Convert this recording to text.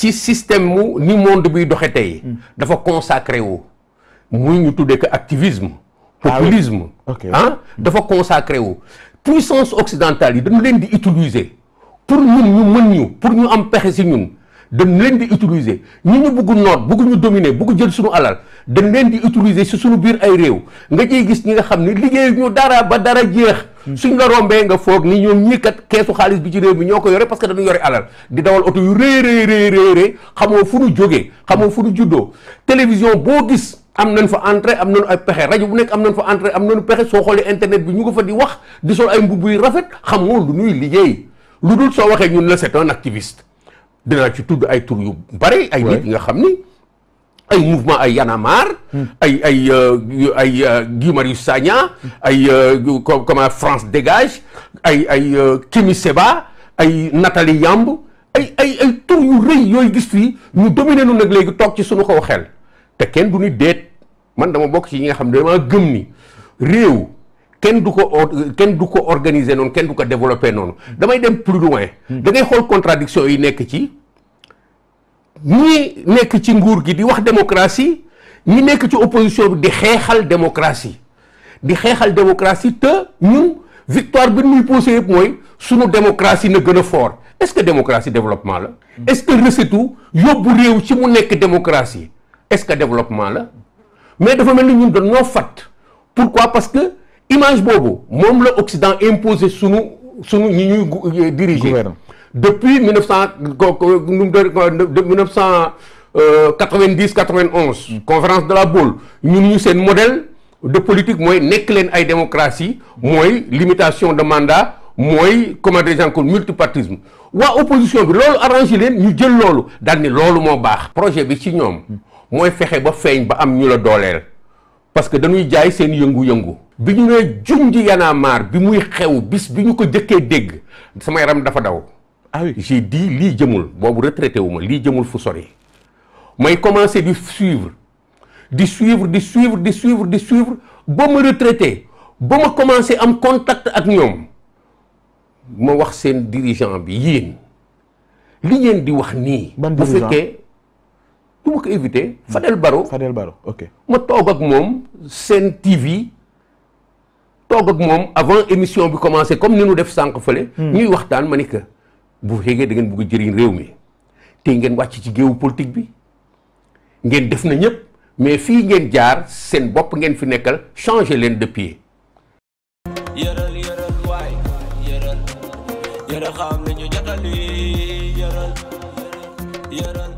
ci système mu ni monde biy doxe tey dafa consacré wu muy ñu tuddee que activisme populisme dafa consacré wu puissance occidentale yi dañu leen di utiliser pour ñun ñu mën ñu pour ñu am pexe si ñun dañ leen di utiliser ñi ñu bëgg noot bëgg ñu dominer bëgg jël suñu alal dañ leen di utiliser si suñu biir ay réew nga ciy gis ñi nga xam ne liggéey ñu dara ba dara jeex suñ la rombee nga foog ni ñoom ñii kat keesu xaalis bi ci réew mi ñoo ko yore parce que dañu yore alal di dawal oto yu rëy xamoo fu ñu jógee xamoo fu ñu juddoo télévision boo gis am nañ fa entrée am nañu ay pexe rajo bu nekk am nañ fa entrée am nañu pexe soo xoolee internet bi ñu nga fa di wax di sol ay mbubb yu rafet xamoo lu ñuy liggéey lu dul soo waxee ñun la c'est un activiste dinaa ci tudd ay tur yu bare ay nit yi nga xam ni ay mouvement ay Y'en a marre ay Guy Marius Sagna ay comment France dégage ay Kémi Séba ay Nathalie Yamb ay tur yu rëy yooyu gis fii ñu dominé nu nag léegi toog ci suñu kaw xel te kenn du ni déet man dama bokk ci yi nga xam ne dama gëm ni réew kenn du ko organiser noonu kenn du ko développer noonu damay dem plus loin da ngay xool contradiction yi nekk ci ñi nekk ci nguur gi di wax démocratie ñi nekk ci opposition bi di xeexal démocratie te ñun victoire bi ñuy posé yëpp mooy sunu démocratie na gën a fort est-ce que démocratie développement la est-ce que recette yóbbu réew ci mu nekk démocratie est-ce que développement la mais dafa mel ni ñun dañoo fat pourquoi parce que image boobu moom la Occident imposé sunu ñi ñuy diriger depuis 1990-91 conférence de la Baule ñu seen modèle de politique mooy nekk leen ay démocratie mooy limitation de mandat mooy comment dire encore multipartisme waa opposition bi loolu arrangé leen ñu jël loolu daal ni loolu moo baax projet bi ci ñoom mooy fexe ba feeñ ba am ñu la dooleel parce que dañuy jaay seen yëngu-yëngu bi ñu nee junj Y'en a marre bi muy xew bis bi ñu ko jëkkee dégg sama yaram dafa daw j'ai dit lii jëmul boobu retraité wu ma lii jëmul fu sori may commencé di suivre ba ma retraité ba ma commencé am contact ak ñoom ma wax seen dirigeant bi yéen li ngeen di wax nii bu fekkee du ma ko éviter Fadel Barro ok ma toog ak moom seen TV toog ak moom avant émission bi commencé comme ni nu def sànq fële ñuy waxtaan ma ni que bu fekkee da ngeen bëgg jëriñ réew mi te ngeen wàcc ci géewu politique bi ngeen def na ñëpp mais fii ngeen jaar seen bopp ngeen fi nekkal changer leen de pied. yëral waay yëral xam nañu jotali yëral